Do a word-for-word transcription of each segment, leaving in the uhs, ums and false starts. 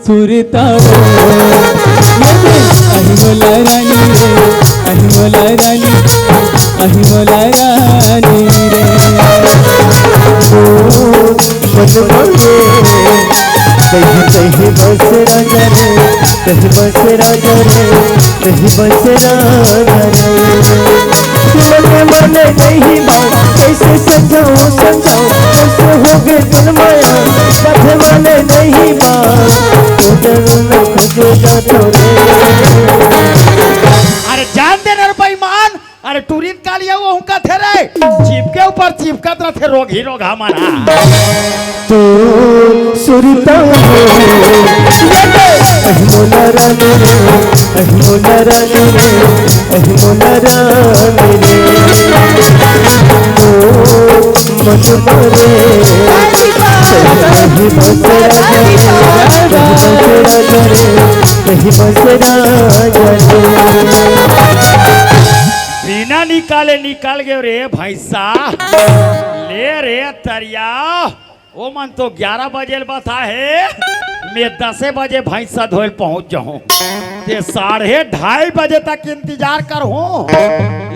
सुरता हो, ये दे, अहि मोला रानी रे, अहि मोला रानी, अहि मोला रानी रे। ओ, मन मारे, कहीं, कहीं बस राजा रे, कहीं बस राजा रे, कहीं बस राजा रे। मन, मन नहीं बात, कैसे समझाऊं, समझाऊं, कैसे हो गए दिल माया, बात मन नहीं बात, तो डर न खोजे जा तो रे। अरे जान दे ना रे बेईमान, अरे टूरी कालिया वो हुंका थे रे, चिपके ऊपर चिपकत रथे रोग ही रोग हमारा। तो सुरता हो, अहि मोला रानी रे, अहि मोला रानी रे, अहि मोला रानी रे। तो मन मारे, अहि बस राजा रे, अहि बस राजा रे, अहि बस राजा रे। बिना निकाले निकल गए रे भैंसा। ले रे तरिया, ओ मन तो ग्यारह बजे ल बता हे, मैं दसे बजे भैंसा धोए ल पहुंच जाऊं। ते साढ़े ढाई बजे तक इंतजार करहूं,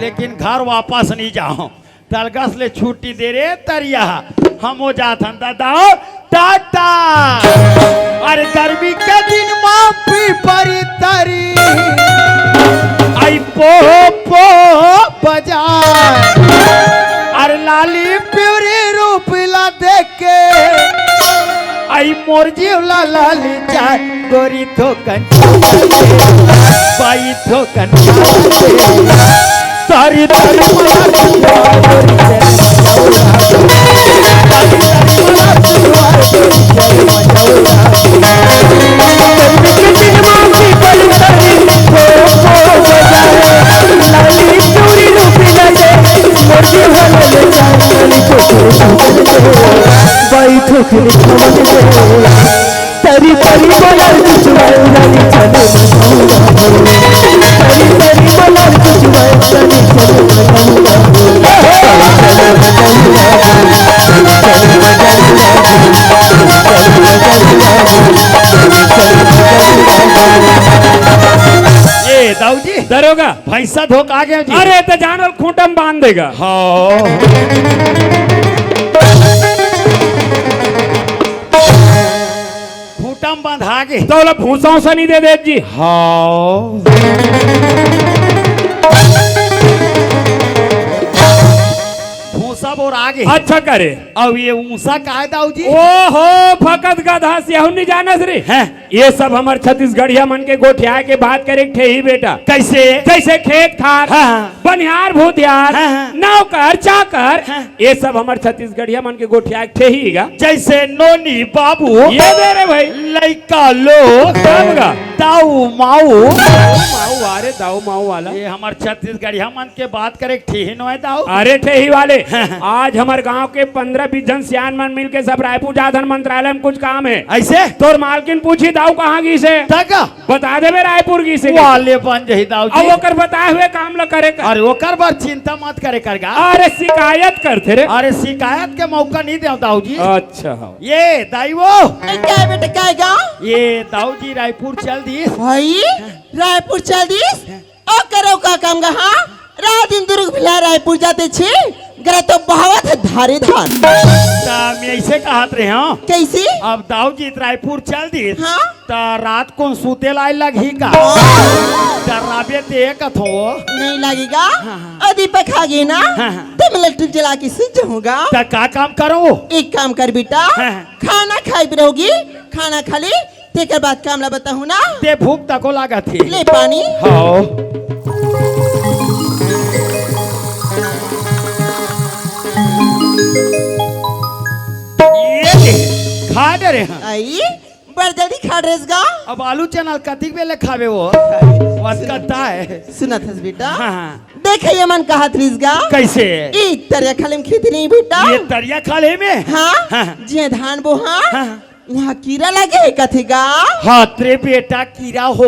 लेकिन घर वापस नहीं जाऊं। तलगस ले छुट्टी दे रे तरिया, हम हो जात हन दादा, टाटा। अरे गर्मी के दिन मा पीपरी तरी, आई पो पो बजा। अरे लाली पिवरी रूप ला देख के, आई मोर जीव ला लाली चाय, गोरी थोकन, बाई थोकन, तारी तारी मला तुआ गोरी तेरे मजौरा। तारी तारी मला तुआ गोरी तेरे मजौरा। गर्मी के दिन मामी बड़ी तारी हो हो बजाए। लाली चूड़ी रूपी लगे, मोती वाला ले जाए, लाली को बाई थोकन खमन दे। तरी तरी बोला कुछ वाला चले मजौरा। तरी तरी बोला कुछ वाला चले मजौरा। ए दाऊ जी, दरोगा। भैंसा धोक आ गया जी। अरे तो जानल खूंटम बांध देगा। हाँ। खूंटम बंधा गे। तो ओला भूसा उसा नहीं दे दे जी। हाँ। भूसा बोर आगे। अच्छा करे। अब ये ऊंसा काय दाऊ जी? ओहो, फकत गधा से हूं नहीं जानस रे। हैं? ये सब हमर छत्तीसगढ़िया मन के गोठिया के बात करे के ठेही बेटा। कैसे? जैसे खेत खार, हाँ, हाँ। बनिहार भूतिहार, हाँ, हाँ। नौकर चाकर, हाँ। ये सब हमर छत्तीसगढ़िया मन के गोठिया के ठेही गा। जैसे नोनी बाबू, ये दे रे भाई। लइका लोग, तब गा। दाऊ माऊ। दाऊ माऊ, अरे दाऊ माऊ वाला। ये हमर छत्तीसगढ़िया मन के बात करे के ठेही नोय दाऊ। अरे ठेही वाले, हाँ, हाँ। आज हमर गांव के पंद्रह बीस झन सियान मन मिल के सब रायपुर जात हन, मंत्रालय में कुछ काम है। ऐसे? तोर मालकिन पूछी दाऊ कहाँ गिस हे? तक? बता देबे रायपुर गिस हे। वाले बन जही दाऊ अब जी। ओकर बताए हुए काम ल करे कर। अरे ओकर बर चिंता मत करे कर गा। अरे शिकायत करथे रे। अरे शिकायत के मौका नहीं देव दाऊ जी। अच्छा हो। ये दाई वो। ए, काय बेटा, काय गा? ये दाऊ जी रायपुर चल दिस। भाई, रायपुर चल दिस? ओकर अउ का काम गा, हाँ? रात दिन दुर्ग भिला रायपुर जाते छी, गरा तो बहावत है धारे धार। ता मैं ऐसे कहत रहे हूँ। कैसे? अब दाऊ जी रायपुर चल दिस। हाँ? ता रात कोन सूते ला लगही का? हाँ। डराबे ते कथो। नहीं लगेगा। हाँ, हाँ। अ दीपक आ गई ना, हाँ, हाँ। तो मैं लट्टू जला के सुत जाऊंगा। ता का काम करो? एक काम कर बेटा, हाँ, हाँ। खाना खाई भी रहोगी, खाना खा ले, तेकर बाद काम ला बताहूं ना। ते भूख तको लागत हे। ले पानी। हाँ। ये ले, खा डरे हैं। आई, बड़ जल्दी खा डरेस गा। अब आलू चना कतिक बेले खाबे वो? आई, वतका सुनत, ता है। सुनत हस बेटा? हाँ, हाँ। देख ये मन कहत रिस गा। कैसे? ई तरिया खाले में खेती नहीं बेटा। ये तरिया खाले में? हाँ, हाँ। जे धान बोहा, हाँ। वहाँ कीरा लगे हे कथे गा। हाथ रे बेटा कीरा हो।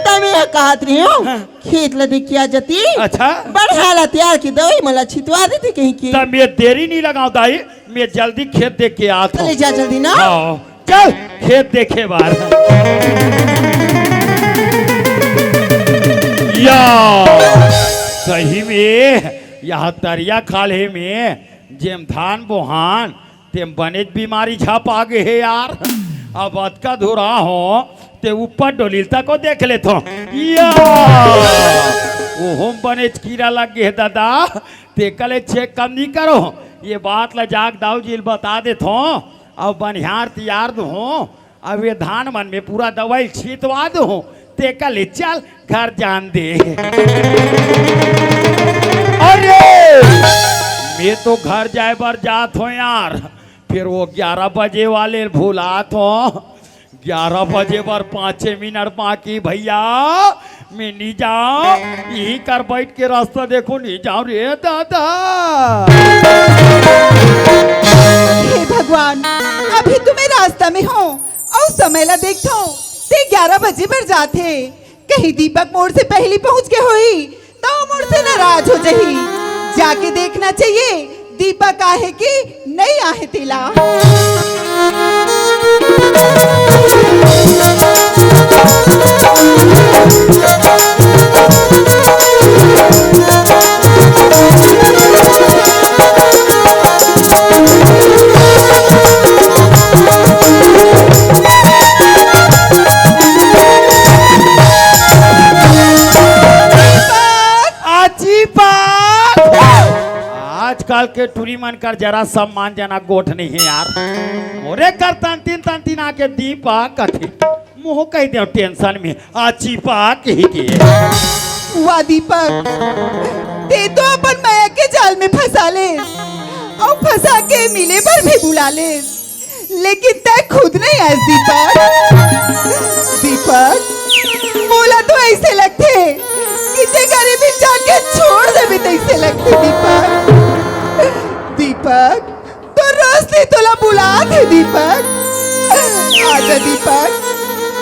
तमे ह कहत रहे हो। हाँ। खेत ल देख के आ जाती। अच्छा। बढ़िया ला तैयार की दवाई मला छितवा देती कहीं की। तब मैं देरी नहीं लगाऊं दाई, मैं जल्दी खेत देख के आत हूँ। चले जा जल्दी ना। हाँ। चल खेत देखे बर। या, सही में, यह तरिया खाल्हे में जेम धान बोहान, तेम बनेच बीमारी झपा गे हे यार। अब अतका धुरा हो, ते ऊपर डोलिल तक को देख लेथो। या, ओहोम बनेच कीरा लग गे हे दादा, तेकर ले छेक कम नी करो। ये बात ला जाके दाऊ जी ल बता देथो। अब बनिहार तियार दुहूं, अब ये धान मन में पूरा दवाई छितवा दुहूं, तेकर ले चल घर जान दे। अरे, मैं तो घर जाए बर जात हों यार, फिर वो ग्यारह बजे वाले भुलात हों। ग्यारह बजे बर पाँचे मिनट बाकी भैया, मैं नी जांव, इही कर बइठ के रास्ता देखहूं, नी जांव रे दादा। हे भगवान, अभी तो मैं रास्ता में हों, अउ समय ला देखथों, ते ग्यारह बजे बर जाथे। कहीं दीपक मोर से पहिली पहुंच गे होही, त मोर से नाराज हो जही। जाके देखना चाहिए, दीपक आहे कि नइ आहे तेला। आजी बात। आजकल के टूरी मन कर जरा सम्मान जनक गोठ नहीं है यार। मोरे कर तंतिन तंतिन आके दीपक कथे। मोह कहि देव tension में, आजी बात कहि के। वाह दीपक, ते तो अपन मया के जाल में फंसा ले, अउ फंसा के मिले बर भी बुला ले। लेकिन तैं खुद नइ आयस दीपक। दीपक, मोला तो अइसे लगथे कि तैं गरीब इंसान के छोड़ देबे तइसे लगथे दीपक। दीपक, तोर रोशनी तोला बुलात हे दीपक। आजा दीपक,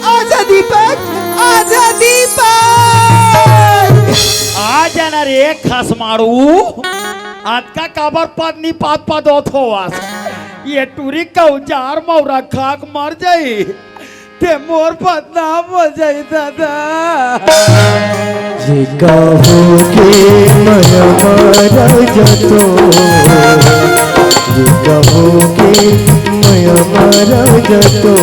आजा दीपक, आजा दीपक। आ जाना रे खसमाड़ू, अतका काबर पद नी पात पद होत होवस। ये टूरी कौजार मौरा खाक मर जाई, ते मोर बदनाम हो जाई दादा। ये कहो के मैं मारा जतो, ये कहो के मैं मारा जतो,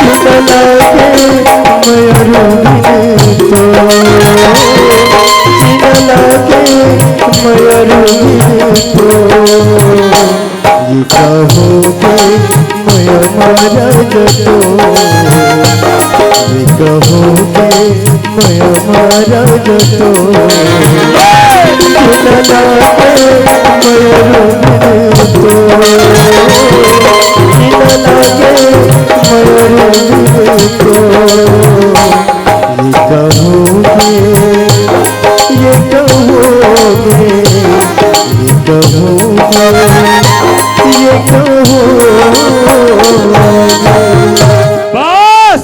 सुन लागे मैं रोवे तो, सुन लागे मैं रोवे तो। ये कहो के मैं मारा जतो, ये कहो के मैं मारा जतो, सुन लागे मैं रोवे तो, सुन लागे मैं रोवे तो। ये कहोगे, ये कहोगे, ये कहोगे, ये कहोगे। बस,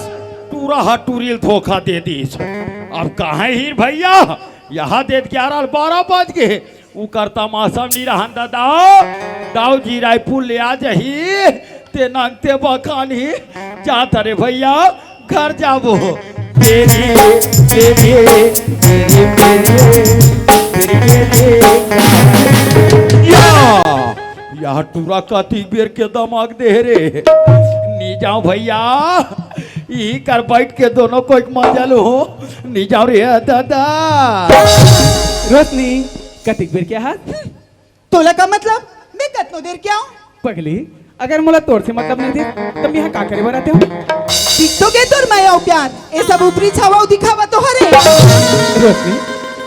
टूरा हा टूरी ल धोखा दे दीस। अब कहाँ हीर भैया? यहाँ दे ग्यारह बारह बज गे। उकर तमाशा नी रहन दादा, दाऊ जी रायपुर ले आ जाही, ते नंगते बखानी जात रे भैया, घर जाबो। तेरी, तेरी, तेरी, तेरी, तेरी, तेरी। या, या टूरा कतिक बेर के दमाक दे रे। नी जाओ भैया, ई कर बैठ के दोनों कोई मजा लो। नी जाओ रे दादा। रोशनी, कतिक बेर के आहा? तोला का मतलब? मैं कतनो देर के आऊं? पगली, अगर मोला तोर से मतलब नहीं दे, त मैं यहाँ का करे बर आते हो? दिख तो गे तोर मया अउ प्यार, ये सब ऊपरी छावा अउ दिखावा तो हरे। रोशनी,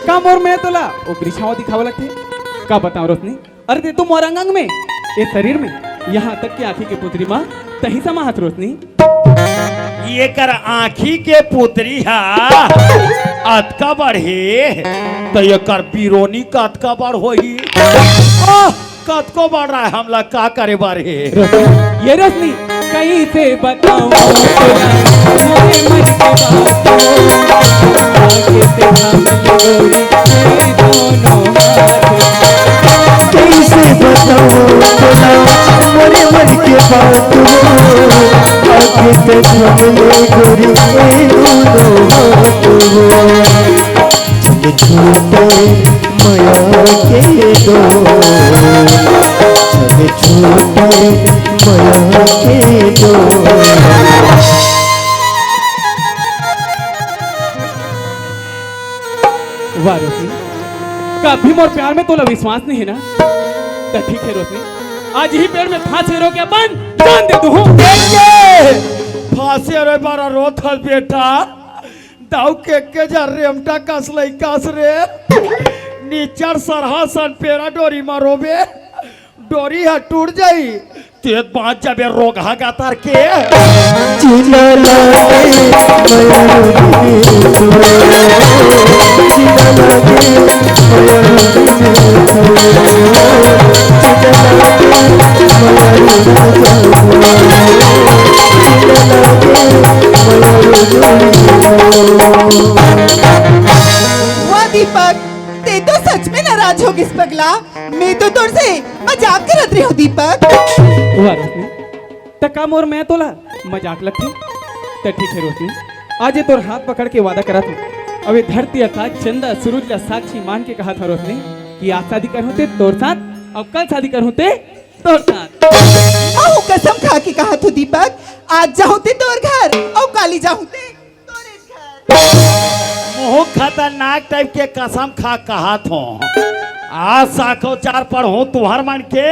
का मोर मया तोला ऊपरी छावा दिखावा लगथे? का बताऊं रोशनी, अरे ते तो मोर अंग अंग में, ये शरीर में, यहाँ तक कि आँखी के पुतरी मा तहीं समा हस रोशनी। ये कर आँखी के पुतरी हा अतका बड़ हे, त ये कर बिरोनी कतका बड़ होही? आह, कतको बड़ रहा है, हमला का करे बर हे? रोशनी, ये रोशनी, कैसे बताऊं तोला, मोरे मन के बात हो, आगे से थाम ले गोरी, मेरे दोनों हाथ। कैसे बताऊं मोरे मन के बात हो, आके ते थम ले गोरी ए दूनो हाथ हो। जब छूटे मया के डोर, जब छूटे मया के डोर। वाह रोशनी, कभी मोर प्यार में तोला विश्वास नहीं है ना? त ठीक है रोशनी, आज ही पेड़ में फांसी रो के अपन जान दे दूँ। देख के फांसी रो बारा रोत हल बेटा, दाऊ के के जा रेमटा कस लइकास रे, निचर सरहा सन पेरा डोरी मा रोबे, डोरी ह टूट जाई, तेत बाँच जाबे रोगहा गातर के। जीना लागे मया रोगी तू, जीना लागे मया रोगी तू, जीना लागे मया रोगी तू, जीना लागे मया रोगी तू। वाह दीपक, ते तो सच में नाराज हो गिस पगला। मैं तो तोर से मजाक करत रहे हो दीपक। वाह रोशनी, त का मोर मया तोला मजाक लगथे? त ठीक है रोशनी, आज ये तोर हाथ पकड़ के वादा करत हूँ। अब ये धरती आकाश चंदा सूरज ला साक्षी मान के कहत हूँ रोशनी कि आज शादी करहूँ ते तोर साथ, अउ कल शादी करहूँ ते तोर साथ। महू कसम खा के कहत हूँ दीपक, आज जाहूँ ते तोर घर, अउ काली जाहूँ ते तोरे घर। महू खतरनाक टाइप के कसम खा कहत हूँ। आज साखोचार पढ़हूँ तुहर मन के,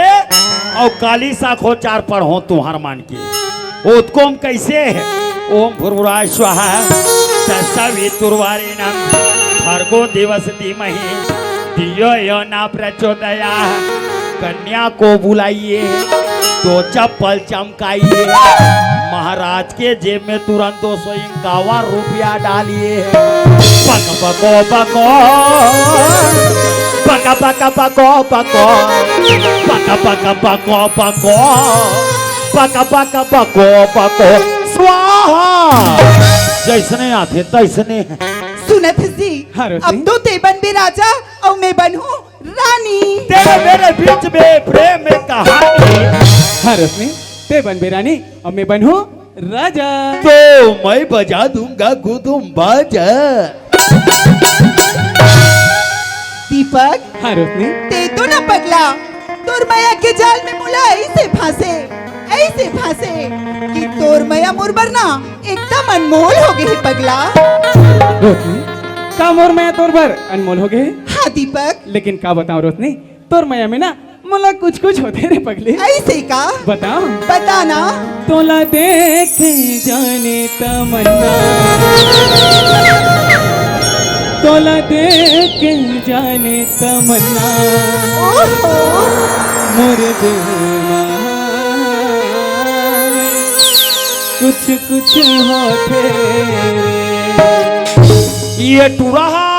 अउ काली साखोचार पढ़हूँ तुहर मन के। ओतकोम कैसे? ओम भूर्भुवः स्वाहा, तत्सवितुर्वरेण्यं, भर्गो देवस्य धीमहि, धियो यो न प्रचोदयात्। कन्या को बुलाइए, दो चप्पल चमकाइए, महाराज के जेब में तुरंत दो सौ इक्यावन रुपया डालिए। पक पको पको, पक पक पको पको, पक पक पको पको, पक पक पको पको, स्वाहा। जैसने आथे तैसने। सुनत हस जी, हाँ, रोशनी। अब तो ते बनबे राजा अउ मैं बनहूँ रानी। तेरे मेरे बीच में प्रेम में कहानी। हाँ रोशनी, ते बनबे रानी अउ मैं बनहूँ राजा। तो मैं बजा दूंगा गुदुम बाजा। दीपक, हाँ रोशनी। ते तो ना पगला, तोर मया के जाल में मोला ऐसे फांसे, ऐसे फांसे कि तोर मया मोर बर ना एकदम अनमोल हो गे हे पगला। रोशनी, का मोर मया तोर बर अनमोल हो गे हे? हाँ दीपक। लेकिन का बताऊं रोशनी, तोर मया में ना मोला कुछ कुछ होथे रे पगली। ऐसे का? बताओ। बता ना। तोला देख के जाने तमन्ना, तोला देख के जाने तमन्ना, ओहो। मोर दिल मा कुछ कुछ होथे रे। ये टूरा हा,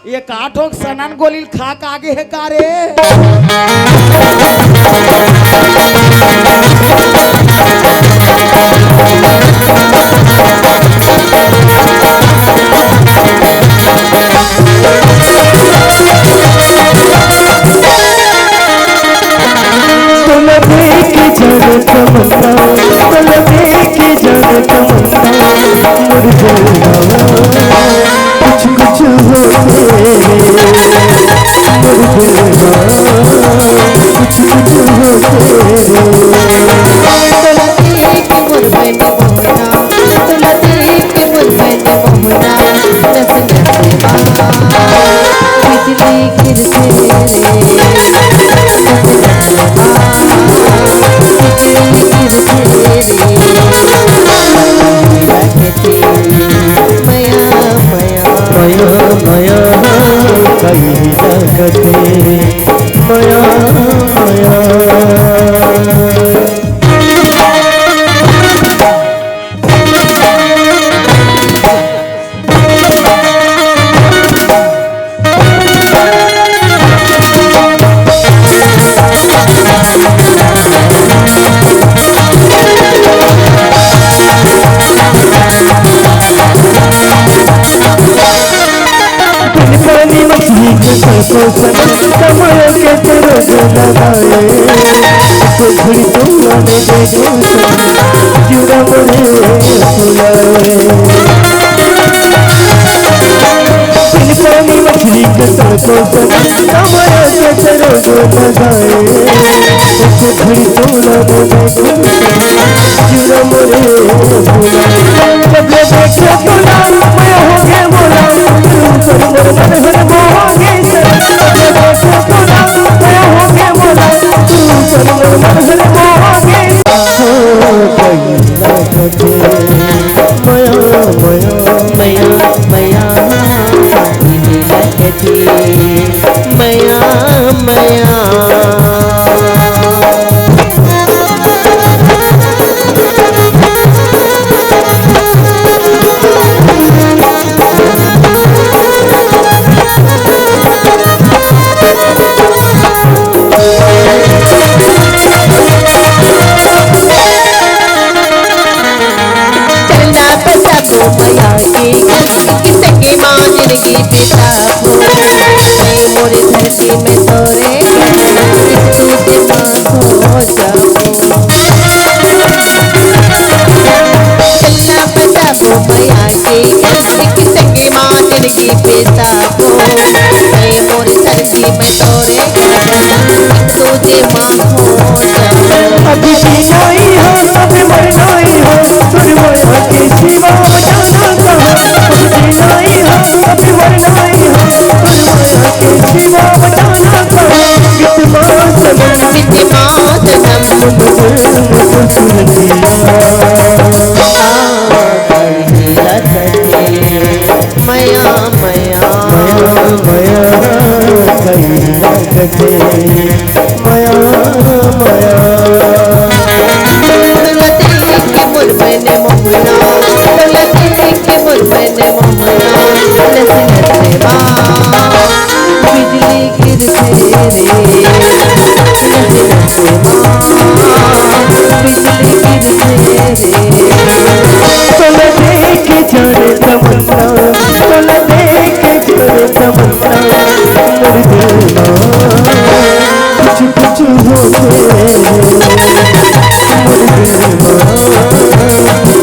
ये का ठोक सनन गोली ल खा के आगे हे का रे? तोला देख के जाने तमन्ना, तोला देख के जाने तमन्ना, मोर दिल मा कुछ कुछ होथे रे, मोर दिल मा कुछ कुछ होथे रे। तोला देख समय के तेरे जो लगाए, तो घड़ी तोला में दे दो, जुड़ा मोरे फुलाए। बिन पानी मछली के तड़पो सनम, समय के तेरे जो लगाए, तो घड़ी तोला में दे दो, जुड़ा मोरे फुलाए। जब ले देखे तोला, मैं हो गए मोला, तू पर मोर मन हर मोह गए। चलना पे सबो मया के, किसे के माँ जिंदगी बिताबो। ए मोरे धरती में तोरे, तुझे माँ हो जाबो। चलना पे सबो मया के, किसे के माँ जिंदगी बिताबो। ए मोरे धरती में तोरे, तुझे माँ हो जाबो। अभी जीना ही हो, अभी मरना ही हो, तोर मया के सिवा बचाना कहाँ। अभी जीना ही हो, अभी मरना ही हो, तोर मया के सिवा बचाना कहाँ। कितना सनम, कितना सनम, तुम दिल में खूबसूरतियाँ। मया, मया, मया, कहीं ना कटे। मया, मया। तोला देख के मोर मन मोहना, तोला देख के मोर मन मोहना, नस नस में बिजली गिरथे रे, नस नस में बिजली गिरथे रे। तोला देख के जाने तमन्ना, तोला देख के जाने तमन्ना, मोर दिल मा कुछ कुछ होथे रे। मोर दिल मा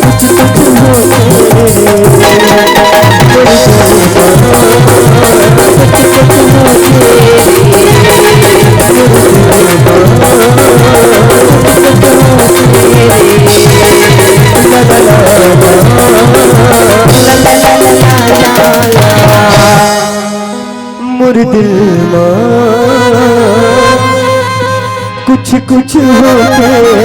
कुछ कुछ होथे रे। मोर दिल मा कुछ कुछ होथे रे। मोर दिल मा कुछ कुछ होथे रे। ला ला ला ला ला। मोर दिल मा कुछ कुछ होथे रे।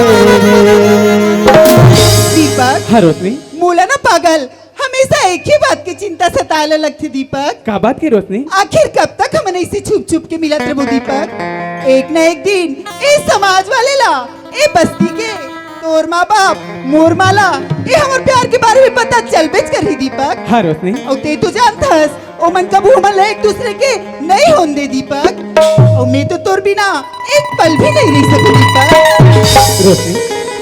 दीपक, हाँ रोशनी। मोला ना पागल, हमेशा एक ही बात के चिंता सताए ला लगथे दीपक। का बात के रोशनी? आखिर कब तक हमन ऐसे छुप छुप के मिलत रहबो दीपक? एक ना एक दिन ए समाज वाले ला, ए बस्ती के, तोर माँ बाप, मोर माँ ला, ए हमर प्यार के बारे में पता चलबेच करही दीपक। हाँ रोशनी। अउ ते तो जानथस, ओमन कभू हमन ला एक दूसरे के नइ होन दे दीपक। अउ मैं तो तोर बिना एक पल भी नइ रह सकूं दीपक। रोशनी,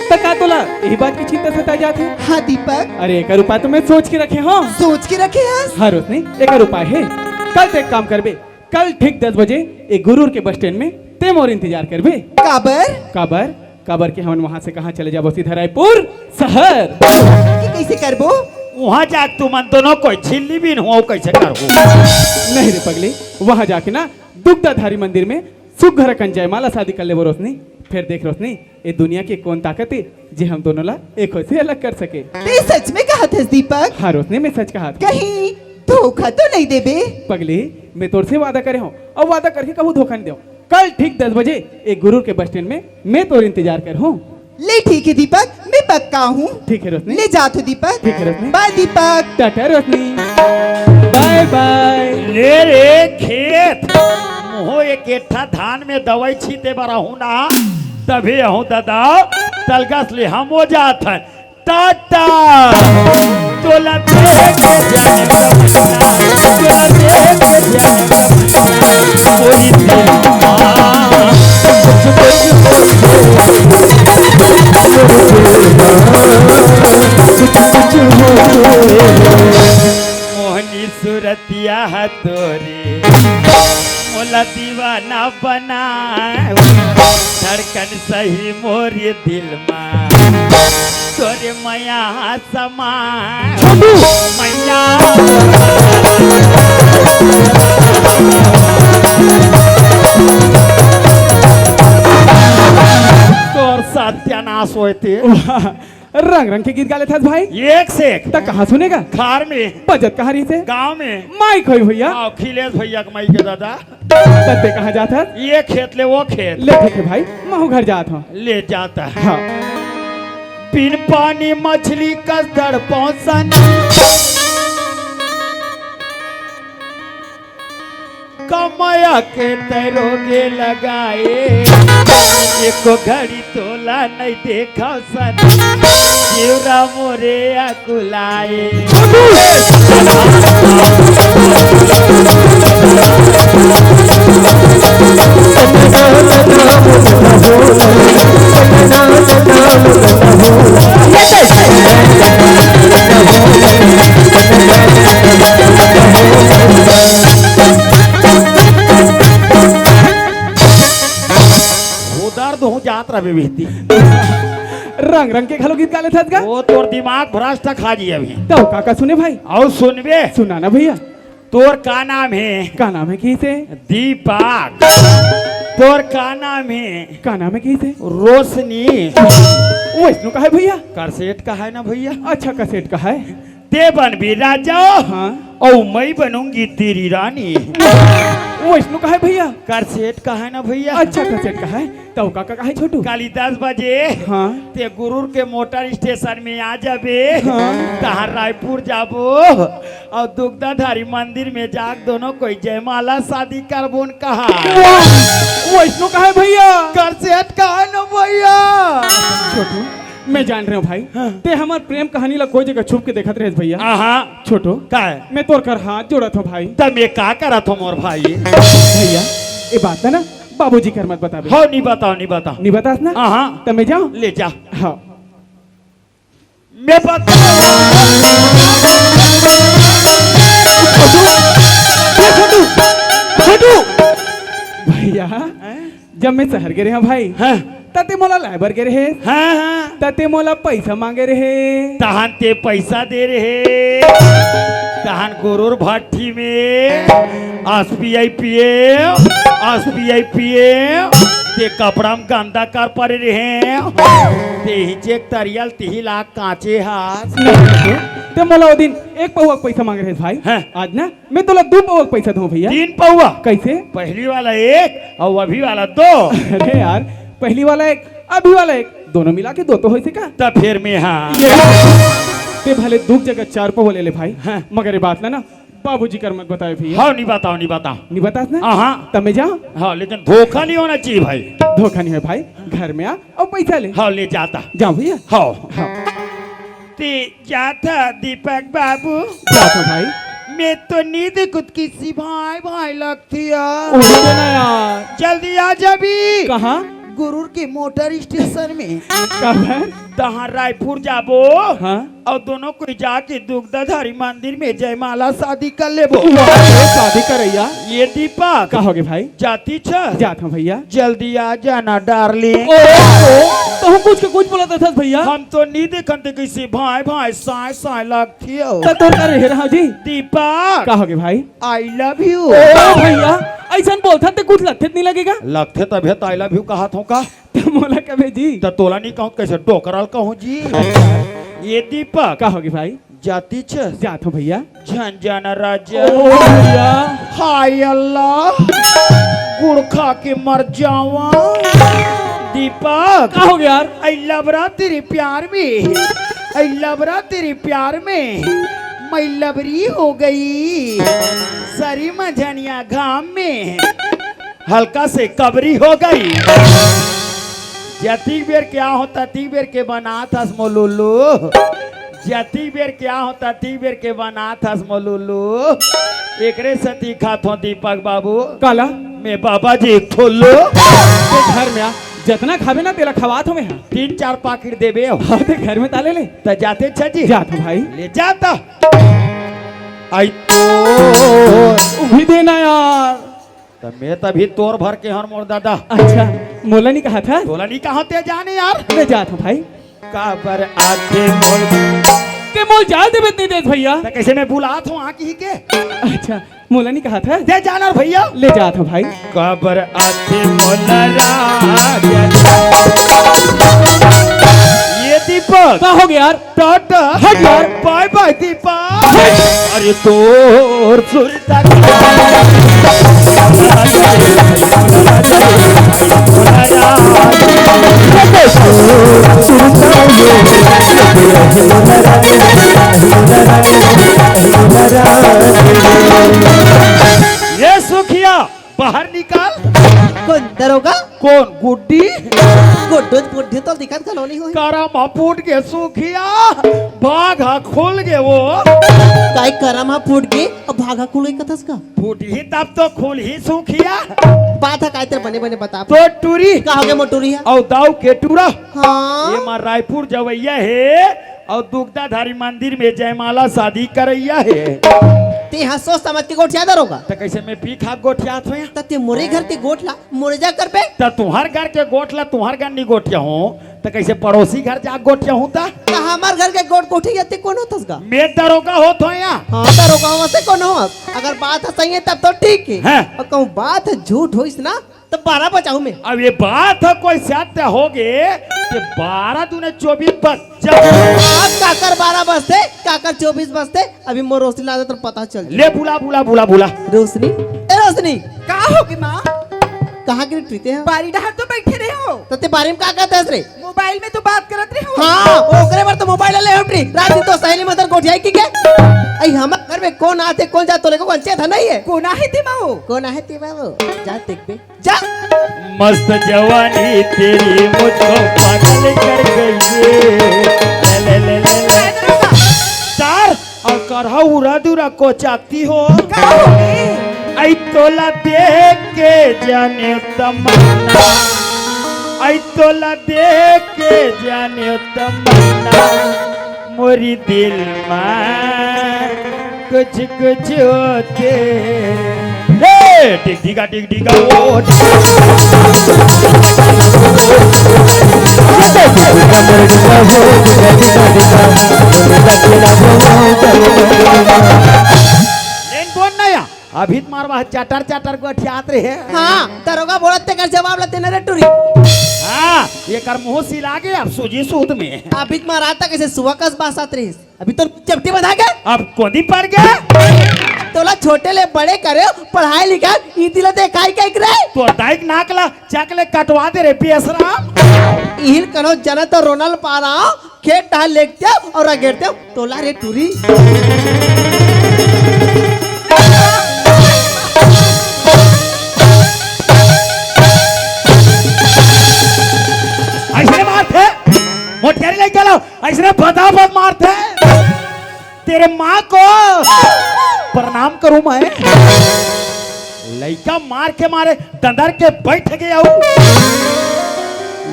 त का तोला यही बात की चिंता सता जात हे? हाँ दीपक। अरे एकर उपाय तो मैं सोच के रखे हंव। सोच के रखे हस? हाँ रोशनी, एकर उपाय हे। कल ते एक काम करबे, कल ठीक दस बजे ए गुरूर के बस स्टैंड में ते मोर इंतजार करबे। काबर? काबर? काबर के हमन वहां से कहाँ चले जाबो, सीधा रायपुर शहर। ये कैसे करबो? वहां जाके तुमन दोनों कोई छिल्ली बीनहू, कइसे करहू? नहीं रे पगली, वहां जाके ना दुग्धाधारी मंदिर में सुग्घर अकन जयमाला शादी कर लेबो रोशनी। फेर देख रोशनी, ए दुनिया के कोन ताकत हे जे हम दोनों ला एक होए से अलग कर सके। ते सच में कहत हस दीपक? हाँ रोशनी, मैं सच कहत हंव। कहीं धोखा तो नहीं देबे? पगली, मैं तोर से वादा करे हंव, अउ वादा करके कभू धोखा नहीं देवंव। कल ठीक दस बजे ए गुरूर के बस स्टैंड में मैं तोर इंतजार करहूं। ले ठीक हे दीपक, मैं पक्का आहूं। ठीक हे रोशनी। ले जात हंव दीपक। ठीक हे रोशनी। बाय दीपक। टाटा रोशनी। बाय बाय। ले रे खेत, मोहो एक एठा धान में दवाई छीते बर आहूं ना, तभे आहूं दादा। तलगस ले हम हो जात हन। टाटा। तोला देख के जाने तमन्ना, तोला देख के जाने तमन्ना, मोरी दिल मा कुछ कुछ होथे, मोरी दिल मा कुछ कुछ होथे। मोहनी सूरतिया ह तोरी, मोला दीवाना बना, धड़कन सही मोर दिल मा, तोरे मया समा। मया तोर सत्यानाश होते। रंग रंग के गीत गा लेथस भाई। एक से एक। त कहाँ सुने गा? घर में। बजत कहाँ रहिसे? गाँव में। माइक होई भैया। अखिलेश भैया के माइक हे दादा। त तें कहाँ जात हस? ये खेत ले वो खेत। ले ठीक हे भाई, महूँ घर जात हँव। ले जाता है। हाँ। बिन पानी मछली कस तड़पौं सन। कमया के तैं रोगे लगाए, एको घड़ी तोला नइ देखव सन, जीवरा मोरे अकुलाए। उधर दो जात रहे बेटी। रंग रंग के घलो गीत गा लेथस गा? वो तोर दिमाग भ्रष्ट खा जी अभी। तो का का सुने भाई? अउ सुनबे? सुना ना भैया। तोर का नाम हे? का नाम हे कहिसे? दीपक। तोर का नाम हे? का नाम हे कहिसे? रोशनी। वैष्णो कहाय भैया? करसेट कहाय ना भैया। अच्छा, करसेट कहाय। तें बनबे राजा, हाँ। अउ मैं बनूंगी तेरी रानी। वैष्णो कहाय भैया? करसेट कहाय ना भैया। अच्छा, करसेट कहाय। तउ का का कहाय छोटू? काली दस बजे, हाँ। तें गुरूर के मोटर स्टेशन में आ जाबे। हाँ। तहाँ रायपुर जाबो अउ दुग्धाधारी मंदिर में जाके दोनों कोई जयमाला शादी करबोन कहाय। वाह! वैष्णो कहाय भैया? करसेट कहाय ना भैया। छोटू, मैं जान रहेंव भाई, हाँ। तें हमर प्रेम कहानी ला कोई जगह छुप के देखत रहेस भैया। हाँ, हाँ। छोटू, काय? मैं तोर कर हाथ जोड़त हँव भाई। त मैं का करत हँव मोर भाई? भैया, ये बात ना बाबूजी कर मत बताबे। हव, नी बताव, नी बताव। नी बतास ना? हाँ, हाँ। त मैं जाँव? ले जा। हाँ। मैं बता छोटू, ए छोटू, छोटू। भैया, हैं? जब मैं शहर गे रहेंव भाई, हाँ। त तें मोला लाय बर गे रहे। हाँ, हाँ। त तें मोला पैसा मांगे रहे। तहन तें पैसा दे रहे। तहन गुरूर भट्ठी में एसबीआई पीएम, एसबीआई पीएम, तें कपड़ा में गंदा कर परे रहे। तें ही चेक तरियल तिही लाग कांचे हस। नहीं, तें मोला ओ दिन एक पौवा के पैसा मांगे रहेस भाई। हाँ। आज ना मैं तोला दू पौवा के पैसा दूँ भैया। तीन पौवा? कैसे? पहली वाला एक अउ अभी वाला दो। अरे यार, पहली वाला एक, अभी वाला एक, दोनों मिला के दो तो होइसे का? त फेर मैं हाँ। ये, तें भले दू जगह चार पौवा ले ले भाई, हाँ। मगर ये बात ना, ना बाबूजी कर मत बताबे भैया। हव, नी बताव, नी बताव। नी बतास ना? हाँ, हाँ। त मैं जाँव? हव, लेकिन धोखा नी होना चाहिए भाई। धोखा नी होय भाई, घर में आ अउ पैसा ले। हव, ले जात हँव। जाँव भैया। हव। हव। तें जात हस दीपक बाबू। जात हँव भाई। मैं तो नी देखँव त कइसे भाई भाई लगथे यार। उही तो ना यार। जल्दी आ जाबे। कहाँ? गुरूर के मोटर स्टेशन में। काबर? तहाँ रायपुर जाबो। हाँ। अउ दोनों कोई जाके दुग्धाधारी मंदिर में जयमाला शादी कर लेबो। वाह रे, शादी करइया। ये दीपक। का होगे भाई? जातिस? जात हँव भैया। जल्दी आ जाना डार्लिंग। ओ, ओ, तहूँ कुछ के कुछ बोलत हस भैया। हम तो नी देखँव तें कइसे भाई भाई साय साय लगथे। त तोर का रहे रहा जी? दीपक। का होगे भाई? I love you। ओ भैया, अइसन बोलथस तें कुछ लगथे त नी लगेगा? लगथे तभे त I love you कहत हँव का? त मोला कबे जी? त तोला नी कहँव त कइसे डोकरा ल कहँव जी? ये दीपक। का होगे भाई? जातिस? जात हँव भैया। झन जाना राजा। ओ भैया। हाय अल्लाह, गुड़ खा के मर जावा। दीपक। का होगे यार? I love रहा तेरे प्यार में, I love रहा तेरे प्यार में, मैं लबरी हो गई। सरी मझनिया घाम में हल्का से कबरी हो गई। जतिक बेर के आहँव ततिक बेर के बनात हस मोर लुल्लू, जतिक बेर के आहँव ततिक बेर के बनात हस मोर लुल्लू। एकरे सेती खात हँव दीपक बाबू। काला? मैं बाबा जी ठुल्लू। तें घर में आ, जतना खाबे ना तेला खवात हँव मैं हा। तीन चार पाकिट देबे हो। हाँ, तें घर में ताले ले। त जाते छा जी। जात हँव भाई। ले जाता। आई तो। उभी देना यार। त मैं तभी तोर भर के हर मोर दादा। अच्छा, मोला नहीं कहा था? तोला नहीं कहा ते जाने यार। मैं जात हूँ भाई। काबर आथे मोर ते मोल जाल दे नहीं देत भैया। त कैसे मैं बुलात हूँ आँख ही के? अच्छा, मोला नहीं कहा था? दे जाना भैया। ले जात हूँ भाई। काबर आथे मोला राजा। ये दीपक। का हो गया यार? टाटा। हट यार। बाय बाय दीपक। हट। अरे तोर सुरता। ये सुखिया, बाहर निकाल। कौन दरोगा? कौन गुड्डी? गुड्डू बुड्ढी तो दिखत घलो नहीं होई। करम ह फूट गे सुखिया, भाग ह खुल गे वो। काय करम ह फूट गे, अब भाग ह खुल गे कथस का? फूटही तब तो खुलही सुखिया। बात ह काय तेरे बने बने बता। तो टूरी। का हो गे मोटूरी ह? अउ दाऊ के टूरा। हाँ। ये मां रायपुर जवैया हे। अउ दुग्धाधारी मंदिर में जयमाला शादी करैया हे। ते ह सोच समझ के गोठिया दरोगा। त कैसे मैं पी खा गोठियात हों? त ते मोरे घर के गोठ ला मोरे जा करबे। त तुहर घर के गोठ ला तुहर घर नी गोठिया हों, त कैसे पड़ोसी घर जा गोठिया हों त? त हमर घर के गोठ गोठिया ते कौन होथस गा? मैं दरोगा होत हों या। हाँ, दरोगा हों से कौन होस? अगर बात ह सही हे तब तो ठीक हे। हाँ। अउ कहूँ बात ह झूठ होइस ना, त बारह बजाहूं मैं। अब ये बात ह कोई सत्य हो गे, कि बारह दूने चौबीस बज जा। अब काकर बारह बजथे, काकर चौबीस बजथे, अभी मोर रोशनी ला दे त पता चल जाही। ले बुला, बुला, बुला, बुला। रोशनी, ए रोशनी। का हो गे माँ? कहाँ गे रे टूरी ते ह? बारी डहर तो बैठे रहे हो। त ते बारी में का करत हस रे? मोबाइल में तो बात करत रहे हो। हाँ, ओकरे बर तो मोबाइल ले उठ रही। रात दिन तो सहेली मन गोठियाई कहिके। अई हमर घर में कौन आथे, कौन जाथे, तोला एको अंचेत ह नहीं हे। कौन आहे ते माँ वो? कौन आहे ते माँ वो? जा देखबे। जा। मस्त जवानी तेरी मुझको पागल कर गई है। ले, ले, ले, ले, ले। तार अउ करहा उरा दुरा कोचाती हो। का हो गे? अई तोला देख के जाने तमन्ना, अई तोला देख के जाने तमन्ना, मोरी दिल मा कुछ कुछ होथे। हे, टिक टिका, टिक टिका, ओ, टिक टिका। लेन बोल ना या, अभी त मारवा चाटर चाटर गोठियात रहे। हाँ, दरोगा बोलत तेकर जवाब ला ते न रे टूरी। हाँ, एकर मुंह सिला गे अब सूजी सूत में। अभी त मारा त कैसे सुआ कस बासत रहिस। अभी तो चपटी बंधा के। अब कोदी पड़ गया। तोला छोटे ले बड़े करे, पढ़ाई लिखाई, इदी ला देखाई के करे। तोर दाई के नाक ला चक ले कटवा दे रे बेसराम। इहिल कनो जनत रोनल पारा, खेत डहर लेगते अउ रगेड़ते तोला रे टूरी। अइसने मारथे, मोटकरी लइका ला, अइसने बदाबद मारथे। तेरे माँ को प्रणाम करूं मैं? लइका मार के मारे दंदर के बैठ गे अउ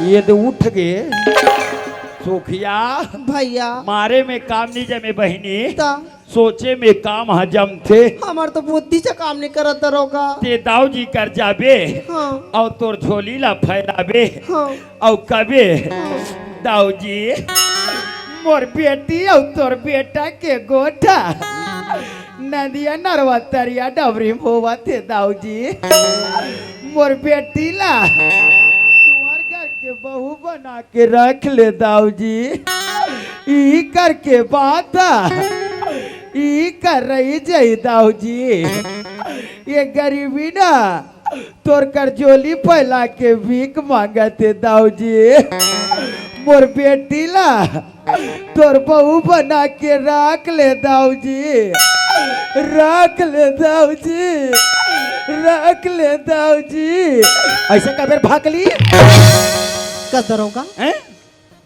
ये दे उठ गे। सुखिया, भैया। मारे में काम नहीं जमे बहिनी। त? सोचे में काम ह जमथे। हमर तो बुद्धि से काम नहीं करत दरोगा। ते दाऊ जी कर जाबे हाँ। अउ तोर झोली ला फैलाबे हाँ। अउ कबे, हाँ। दाऊ जी, मोर बेटी अउ तोर बेटा के गोठ ह नदिया नरवा तरिया डबरी म होवत हे दाऊ जी। मोर बेटी ला तुंहर घर के बहू बना के रख ले दाऊ जी। इही करके बात ह, इही कर रही जई दाऊ जी। ये गरीबी ना तोर कर झोली फैला के भीख मांगत हे दाऊ जी। मोर बेटी ला तोर बहू बना के राख ले दाऊ जी, राख ले दाऊ जी, राख ले दाऊ जी। अइसे कबेर भाग ली? का दरोगा? हैं?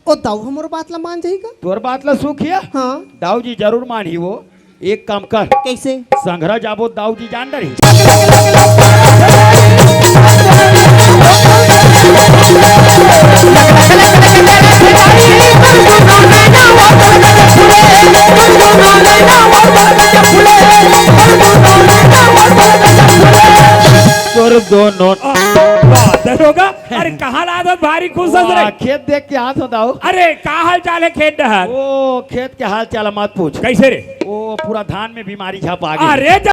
ओ दाऊ हमर बात ला मान जाही का? तोर बात ला सुखिया? हाँ। दाऊ जी जरूर मानही वो। एक काम कर। कइसे? संघरा जाबो दाऊ जी जान डरही। तोर खुश हस रे? खेत देख के हाथ होता हो। अरे, का हाल चाल हे खेत डहर? ओ, खेत के हाल चाल मत पूछ। कैसे रे? ओ, पूरा धान में बीमारी झपा गई। अरे, जब